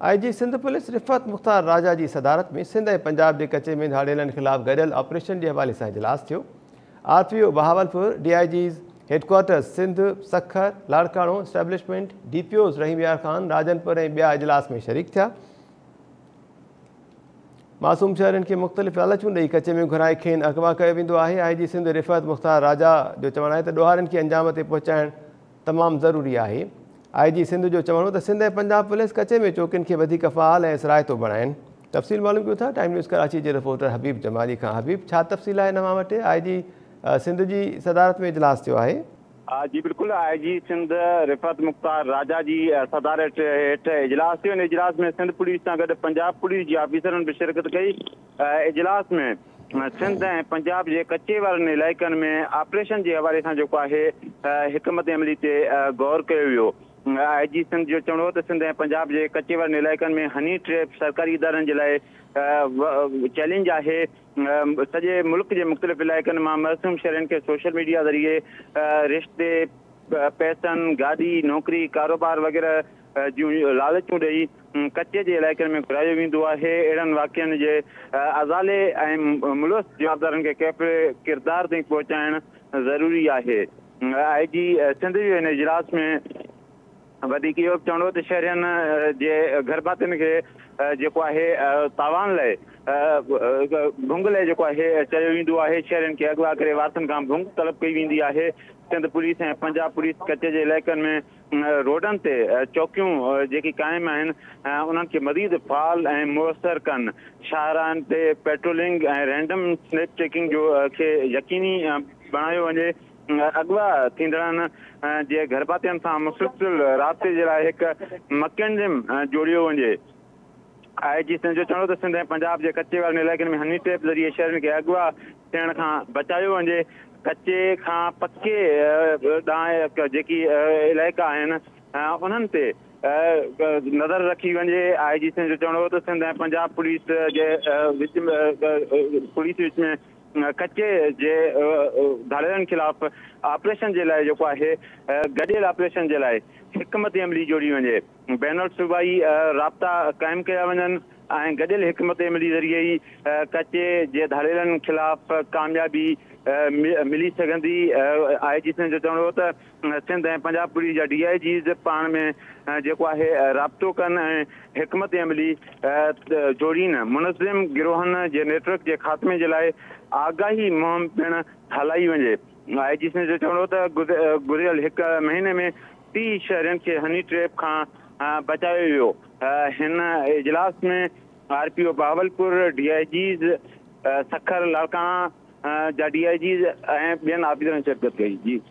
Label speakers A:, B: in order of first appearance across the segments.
A: I G Sindh police Rifat Mukhtar Raja جي صدارت ۾ سنڌ ۽ پنجاب جي ڪچي ۾ ڌاڙيلن خلاف گڏيل آپريشن جي حوالي سان اجلاس ٿيو. R P O Bahawalpur, D I Gs headquarters Sindh, Sukkur, Larkana, establishment, D P Os Rahim Yar Khan, Rajanpur ۽ ٻيا اجلاس ۾ شريڪ ٿيا. معصوم شهرين کي مختلف لالچون ڏئي ڪچي ۾ گهرائي کين اغوا ڪيو ويندو آهي. آء جي سنڌ رفعت مختار راجا جو چوڻ آهي ته ڏوهارين کي انجام تي پهچائڻ تمام ضروري آهي. آء جي سنڌ جو چوڻ هو ته سنڌ ۽ پنجاب پوليس ڪچي ۾ چوڪين کي وڌيڪ فعال ۽ اثرائتو بڻائين. تفصيل معلوم ڪيون ٿا ٽائيم نيوز ڪراچي جي رپورٽر حبيب جمالي کان. حبيب، ڇا تفصيل آهي اوهان وٽ؟ آء جي سنڌ جي صدارت ۾ اجلاس ٿيو آهي.
B: جي بلڪل، آء جي سنڌ رفعت مختار راجا جي صدارت هيٺ اجلاس ٿيو. ان اجلاس ۾ سنڌ پوليس سان گڏ پنجاب پوليس جي آفيسرن به شرڪت ڪئي. اجلاس ۾ سنڌ ۽ پنجاب جي ڪچي وارن علائقن ۾ آپريشن جي حوالي سان جيڪو آهي حڪمت عملي تي غور ڪيو ويو. آء جي سنڌ جو چوڻ هو ته سنڌ ۽ پنجاب جي ڪچي وارن علائقن ۾ هني ٽريپ سرڪاري ادارن جي لاء چئلينج آهي. سڄي ملڪ جي مختلف علائقن مان معصوم شهرين کي سوشل ميڊيا ذريعي رشتي، پئسن، گاڏي، نوڪري، ڪاروبار وغيره جون لالچون ڏئي ڪچي جي علائقن ۾ گهرايو ويندو آهي. اهڙن واقعن جي ازالي ۽ ملوث جوابدارن کي ڪيفر ڪردار تائين پهچائڻ ضروري آهي. آء جي سنڌ جو هن اجلاس ۾ وڌيڪ اهو به چوڻ هو ته شهرين جي گهرڀاتين کي جيڪو آهي تاوان لاء ڀنگ لاء جيڪو آهي چيو ويندو آهي. شهرين کي اغوا ڪري وارثن کان ڀنگ طلب ڪئي ويندي آهي. سنڌ پوليس ۽ پنجاب پوليس ڪچي جي علائقن ۾ روڊن تي چوڪيون جيڪي قائم آهن انهن کي مزيد فعال ۽ موثر ڪن. شاهراهن تي پيٽرولنگ ۽ رينڊم سنيپ چيڪنگ جو کي يقيني بڻايو وڃي. اغوا ٿيندڙن جي گهرڀاتين سان مسلسل رابطي جي لاء هڪ مڪينزم جوڙيو وڃي. آء جي سنڌ جو چوڻ هو ته سنڌ ۽ پنجاب جي ڪچي وارن علائقن ۾ هني ٽريپ ذريعي شهرين کي اغوا ٿيڻ کان بچايو وڃي. ڪچي کان پڪي ڏانهن جيڪي علائقا آهن انهن تي نظر رکي وڃي. آء جي سنڌ جو چوڻ هو ته سنڌ ۽ پنجاب پوليس جي وچ پوليس وچ ۾ ڪچي جي ڌاڙيلن خلاف آپريشن جي لاء جيڪو آهي گڏيل آپريشن جي لاء حڪمت عملي جوڙي وڃي، بين الصوبائي رابطا قائم ڪيا وڃن ۽ گڏيل حڪمت عملي ذريعي ئي ڪچي جي ڌاڙيلن خلاف ڪاميابي ملي سگهندي. آء جي سنڌ جو چوڻ هو ته سنڌ ۽ پنجاب پوليس جا ڊي I Gs پاڻ ۾ جيڪو آهي رابطو ڪن ۽ حڪمت عملي جوڙين، منظم گروهن جي نيٽ ورڪ جي خاتمي جي لاء آگاهي مهم پڻ هلائي وڃي. آء جي سنڌ جو چوڻ هو ته گذريل هڪ مهيني ۾ 30 شهرين کي هني ٽريپ کان بچايو ويو. هن اجلاس ۾ R P O Bahawalpur, D I Gs Sukkur, Larkana جا ڊي I Gs ۽ ٻين آفيسرن شرڪت ڪئي. جي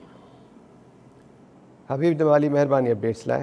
A: حبيب جمالي، مهرباني اپڊيٽس لاء.